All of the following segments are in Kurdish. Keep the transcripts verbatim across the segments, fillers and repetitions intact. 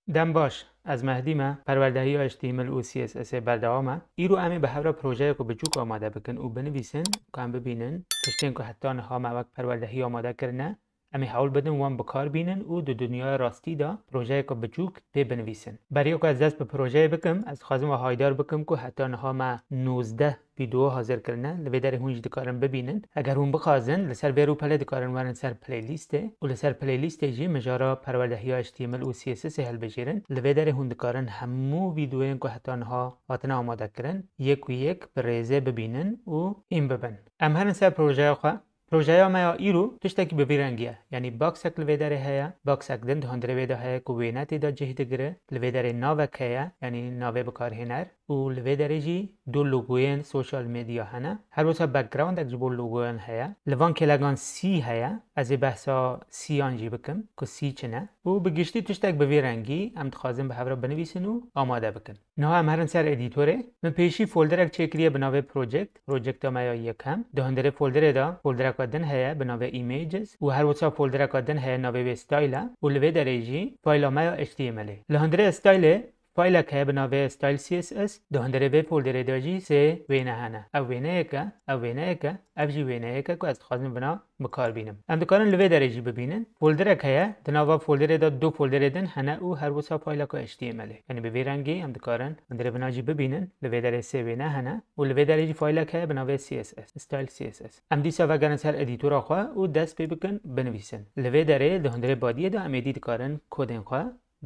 Dem baş, ez Mehdî me, perwerdehiya H T M L û C S S ê berdewam e. Îro em ê bi hev re projeyeko biçûk amade bikin û binivîsin, ku em bibînin tiştên ku heta niha me wek perwerdehî amade kirine, em ê hewl bidin wan bi kar bînin û di dinyaya rastî de projeyeka biçûk pê binivîsin. Beriya ku ez dest bi projeyê bikim, ez dixwazim we haydar bikim ku heta niha me nozdeh vîdeo hazir kirine, li vê derê hûn jî dikarin bibînin. Eger hûn bixwazin, li ser vê rûpelê dikarin werin ser playlistê û li ser playlistê jî mijara perwerdehiya H T M L û C S S ê hilbijêrin. Li vê derê hûn dikarin hemû vîdeoyên ku heta niha hatine amade kirin, yek û yek bi rêzê bibînin û hîn bibin. Em herin ser projeya xwe. Projeya me ya îro tiştekî bi vî rengî ye. Yanî boxek li vê derê heye, boxek din di hundirê wê de heye ku wêne tê de cih digire. Li vê derê navek heye, yanî navê bikarhêner. Û li vê derê jî du logoyên social media hene. Her wisa backgroundek ji bo logoyan heye. Li van kêlegan sî heye. Ez ê behsa sîyan jî bikim ku sî çi ne. Û bi giştî tiştek bi vî rengî em dixwazin bi hev re binivîsin û amade bikin. Niha em herin ser edîtorê. Min pêşî folderek çêkiriye bi navê Project. Projekta me ya yekem. Di hundirê folderê de foldereka din heye bi navê Images û her wisa foldereka din heye navê wê Style e û li vê derê jî fayla me ya H T M L ê. Li hundirê Style ê faylek heye bi navê Style C S S. Di hundirê vê folderê de jî sê wêne hene. Ev wêneyek e, ev wêneyek e, ev jî wêneyek e ku ez dixwazim vina bi kar bînim. Em dikarin li vê derê jî bibînin. Folderek heye, di nava folderê de du folderê din hene û her wisa fayleka H T M L ê. Yanî bi vê rengî em dikarin hundirê vina jî bibînin. Li vê derê sê wêne hene û li vê derê jî faylek heye bi navê C S S, Style C S S. Em dîsa vegerin ser edîtora xwe û dest pê bikin binivîsin. Li vê derê di hundirê badiyê de em êdî dikarin kodên xwe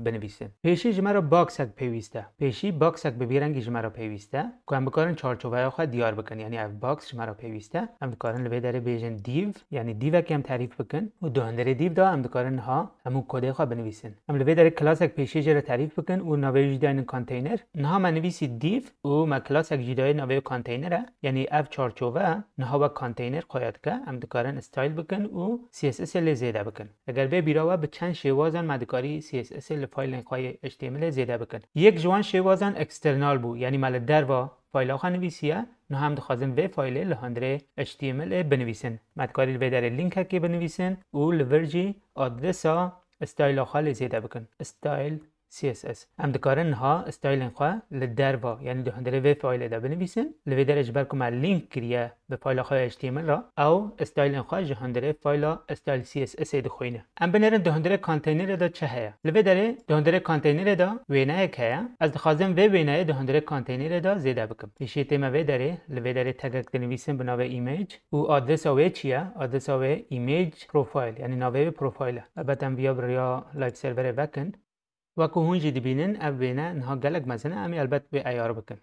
binivîsin. Pêşî ji me re boxek pêwîst e. Pêşî boxek bi vî rengî ji me re pêwîst e. Ku em bikarin çarçoveya xwe diyar bikin. Yanî ev box ji me re pêwîst e. Em dikarin li vê derê bêjin div, yanî divekê em terîf bikin û di hundirê div de em dikarin niha hemû kodê xwe binivîsin. Em li vê derê klasek pêşî jê re terîf bikin û navê wî jî daynin container. Niha me nivîsî div û me klasek jî dayê navê wî container e. Yanî ev çarçove niha wek container xuya dike. Em dikarin style bikin û C S S ê lê zêde bikin. Eger bê bîra we, bi çend şêwazan me dikarî C S S ê li faylên xwe yê H T M L ê zêde bikin. Yek ji wan şêwazan external bû, yanî me li derva fayla xwe nivîsiye, niha em dixwazin vê faylê li hundirê H T M L ê binivîsin. Me dikarî li vê derê linkekê binivîsin û li vir jî adresa styla xwe lê zêde bikin. Style C S S. Em dikarin niha stylên xwe li derva, yanî di hundirê vê faylê de binivîsin. Li vê derê ji ber ku me link kiriye bi fayla xwe ya H T M L re, ew stylên xwe ji hundirê fayla style C S S ê dixwîne. Em binêrin di hundirê konteynerê de çi heye. Li vê derê di hundirê konteynerê de wêneyek heye. Ez dixwazim vê wêneyê di hundirê konteynerê de zêde bikim. Pêşî tême vê derê, li vê derê tegek dinivîsin bi navê image û adresa wê çi ye? Adresa wê image profile, yanî navê wê profile. Elbet em viya bi riya live serverê vekin. Wek ku hûn jî dibînin, ev wêne niha gelek mezin e, em ê elbet wê eyar bikin.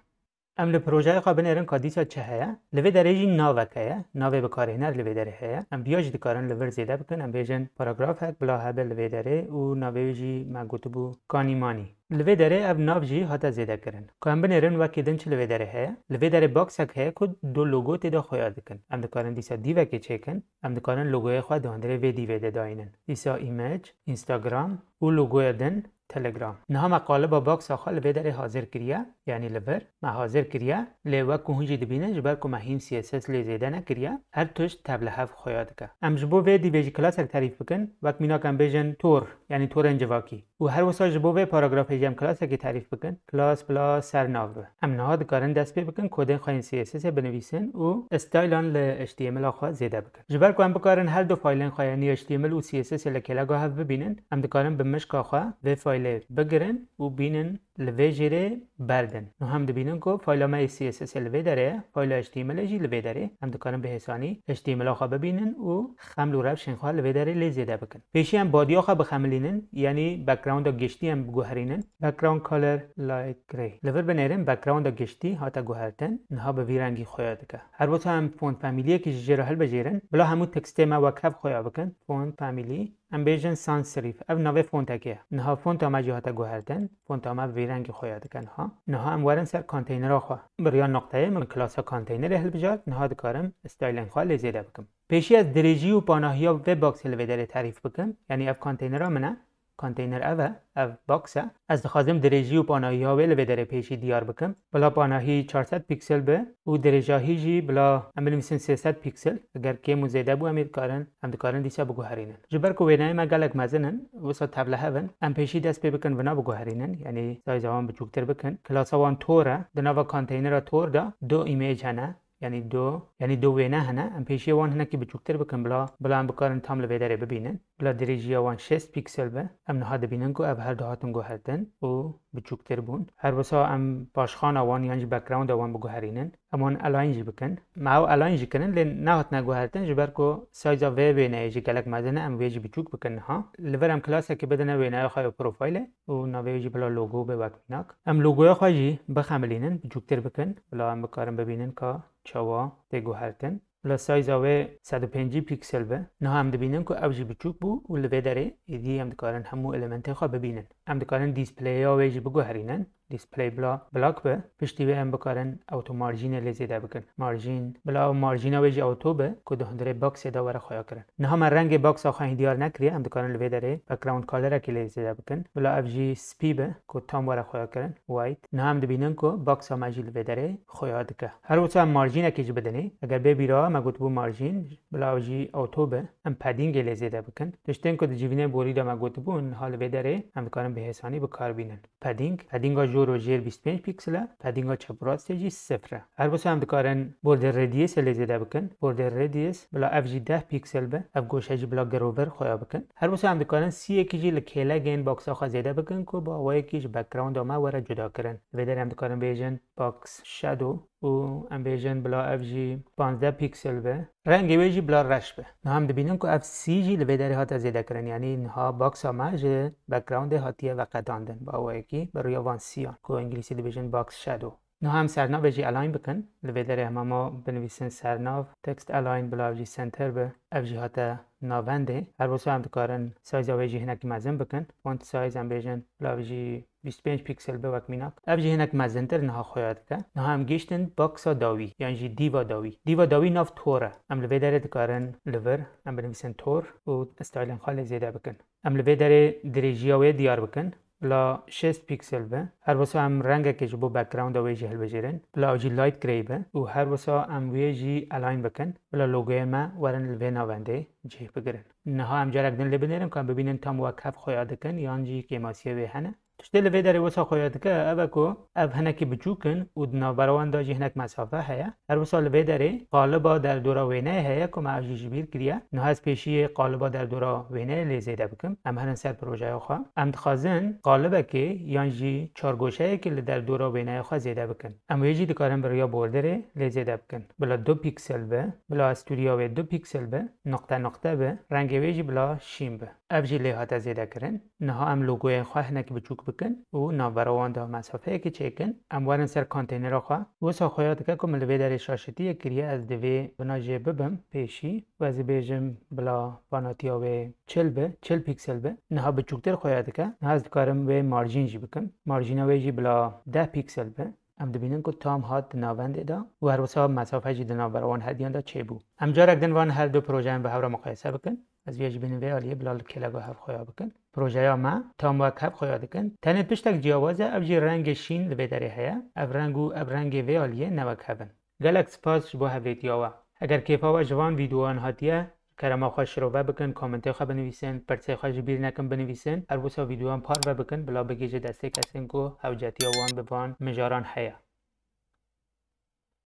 Em li projeya xwe binêrin ka dîsa çi heye. Li vê derê jî navek heye, navê bikarhêner li vê derê heye. Em viya jî dikarin li vir zêde bikin, em bêjin paragrafek bila hebe li vê derê û navê wî jî me gotibû Kanî Manî. Li vê derê ev nav jî hate zêde kirin. Ku em binêrin wekî din çi li vê derê heye. Li vê derê boxek heye ku du logo tê de xuya dikin. Em dikarin dîsa dîvekê çêkin. Em dikarin logoyê xwe di hundirê vê dîvê de dayînin. Dîsa image, Instagram û logoya din Telegram. Niha me qaliba boxa xwe li vê derê hazir kiriye, yanî li vir me hazir kiriye. Lê wek ku hûn jî dibînin, ji ber ku me hîn C S S lê zêde nekiriye, her tişt tev li hev xuya dike. Em ji bo vê dîvê jî klasek terîf bikin, wek mînak em bêjin tor, yanî torên civakî. Û her wisa ji bo vê paragrafê jî em klasekê terîf bikin, klas bila sernav be. Em niha dikarin dest pê bikin kodên xwe yên C S S ê binivîsin û stylan li H T M L a xwe zêde bikin. Ji ber ku em bikarin her du faylên xwe, yanî H T M L û C S S ê li kêleka hev bibînin, em dikarin bi mişka xwe vê faylê bigirin û bînin li vê jêrê berdin. Niha em dibînin ku fayla me yê C S S ê li vê derê ye, fayla H T M L ê jî li vê derê. Em dikarin bi hêsanî H T M L a xwe bibînin û xeml û rewşên xwe li vê derê lê zêde bikin. Pêşî em badiya xwe bixemilînin, yanî backgrounda giştî em biguherînin. Background color light gray. Li vir binêrin backgrounda giştî hate guhertin, niha bi vî rengî xuya dike. Her wisa em font familiyekî ji jê re hilbijêrin, bila hemû tekstê me wekhev xuya bikin. Font family, em bêjin sans serif. Ev navê fontekê ye. Niha fonta me jî hate guhertin. Fonta me bi vî rengî xuya dike niha. Niha em werin ser konteynera xwe. Bi riya noqteyê min klasa konteynerê hilbijart, niha dikarim stylên xwe lê zêde bikim. Pêşî ez dirêjî û panahiya vê boxê li vê derê terîf bikim. Yanî ev konteynera min e. Konteyner ev e, ev box e. Ez dixwazim dirêjî û panahiya wê li vê derê pêşî diyar bikim. Bila panahî çar sed pîksel be û dirêjahî jî bila em binivîsin sê sed pîksel. Eger kêm û zêde bû, em ê dikarin, em dikarin dîsa biguherînin. Ji ber ku wêneyê me gelek mezin in, wisa tevlihev in, em pêşî dest pê bikin vina biguherînin, yanî size wan biçûktir bikin. Klasa wan tor e, di nava konteynera tor de du image hene. Yanî du, yanî du wêne hene. Em pêşiyê wan hinekî biçûktir bikin bila, bila em bikarin tam li vê derê bibînin. Bila dirêjiya wan şêst pîksel be. Em niha dibînin ku ev her du hatin guhertin û biçûktir bûn. Her wisa em paşxana wan yan jî backgrounda wan biguherînin. Em wan align jî bikin. Me ew align jî kirin, lê nehatine guhertin, ji ber ku size vê wêneyê jî gelek mezin e, em wê jî biçûk bikin niha. Li vir em klasekê bidine wêneya xwe ya profîlê û navê wê jî bila logo be wek mînak. Em logoya xwe jî bixemilînin, biçûktir bikin, bila em bikarin bibînin ka çawa tê guhertin. Bila size wê sed û pêncî pîksel be. Niha em dibînin ku ew jî biçûk bû û li vê derê êdî em dikarin hemû elementên xwe bibînin. Em dikarin displeya wê jî biguherînin. Display bila black be. Piştî wê em bikarin auto marjînê lê zêde bikin. Marjîn, bila ew marjîna wê jî auto be ku di hundirê boxê de were xuya kirin. Niha me rengê boxa xwe hîn diyar nekiriye, em dikarin li vê derê background colorekî lê zêde bikin. Bila ev jî spî be ku tam were xuya kirin, white. Niha em dibînin ku boxa me jî li vê derê xuya dike. Her wisa em marjînekê jî bidinê. Eger bê bîra me gotibû marjîn, bila ew jî auto be, em paddingê lê zêde bikin. Tiştên ku di civînê borî de me gotibûn, niha li vê derê em dikarin bi hêsanî bi kar bînin. Padding, paddinga jor û jêr bîst pênc pîksel e, paddinga çep û rastê jî sifir e. Her wisa em dikarin border radiusê lê zêde bikin. Border radius bila ev jî deh pîksel be, ev goşe jî bila girovir xuya bikin. Her wisa em dikarin siyekî jî li kêlegên boxa xwe zêde bikin ku bi awayekî ji backgrounda me were cuda kirin. Li vê derê em dikarin bêjin box shadow û em bêjin bila ev jî panzdeh pîksel be. Rengê wê jî bila reş be. Niha em dibînin ku ev sî jî li vê derê hate zêde kirin. Yanî niha boxa me ji backgroundê hatiye veqetandin. Bi awayekî bi rûya van sîyan ku îngilîsî dibêjin box shadow. Niha em sernavê jî align bikin. Li vê derê hema ma binivîsin sernav, text align, bila ev jî center be. Ev jî hate navendê. Her wisa em dikarin size wê jî hinekî mezin bikin. Font size em bêjin bila ev jî bîst pênc pîksel be wek mînak. Ev jî hinek mezintir niha xuya dike. Niha em gihiştin boxa dawî, yan jî dîva dawî. Dîva dawî nav tor e. Em li vê derê dikarin li vir, em binivîsin tor û stylên xwe lê zêde bikin. Em li vê derê dirêjiya wê diyar bikin. Bila şêst pîksel be. Her wisa em rengekê ji bo backgrounda wê jî hilbijêrin. Bila ew jî light grey be. Û her wisa em wê jî align bikin. Bila logoyên me werin li vê navendê cih bigirin. Niha em carek din lê binêrin ku em bibînin tam wek hev xuya dikin yan jî kêmasiyê wê hene. Tiştê li vê derê wisa xuya dike ev e ku ev hinekî biçûk in û di navbera wan de jî hinek mesafe heye. Her wisa li vê derê qaliba derdora wêneyê heye ku me ev jî ji bîr kiriye. Niha ez pêşiyê qaliba derdora wêneyê lê zêde bikim. Em herin ser projeya xwe. Em dixwazin qalibekê yan jî çargoşeyekê li derdora wêneya xwe zêde bikin. Em wê jî dikarin bi riya borderê lê zêde bikin. Bila du pîksel be, bila estûriya wê du pîksel be, noqte noqte be, rengê wê jî bila şîn be. Ev jî lê hate zêde kirin. Niha em logoyên xwe hinek biçûk bikin û navbera wan de mesafeyekê çêkin. Em werin ser konteynera xwe. Wisa xuya dike ku min li vê derê şaşitiyek kiriye, ez divê vina jê bibim pêşî. Û ez ê bêjim bila vanatiya wê çil be, çil pîksel be. Niha biçûktir xuya dike. Niha ez dikarim wê marjîn jî bikim. Marjîna wê jî bila deh pîksel be. Em dibînin ku tam hat di navendê de û her wisa mesafe jî di navbera wan herdiyan de çêbû. Em carek din van her du projeyan bi hev re muqayese bikin. Ez vê jî bînin vê aliyê bila li kêleka hev xuya bikin. Projeya me tam wek hev xuya dikin. Tenê tiştek ciyawaz e, ev jî rengê şîn li vê derê heye. Ev reng û ev rengê vê aliyê ne wek hev in. Gelek spas ji bo hevrêtiya we. Eger kêfa we ji van vîdeoyan hatiye, kerema xwe şirove bikin, komentê xwe binivîsin, pirsê xwe ji bîr nekin binivîsin. Her wisa vîdeoyan parve bikin, bila bigihîje destê kesên ku hewcetiya wan bi van mijaran heye.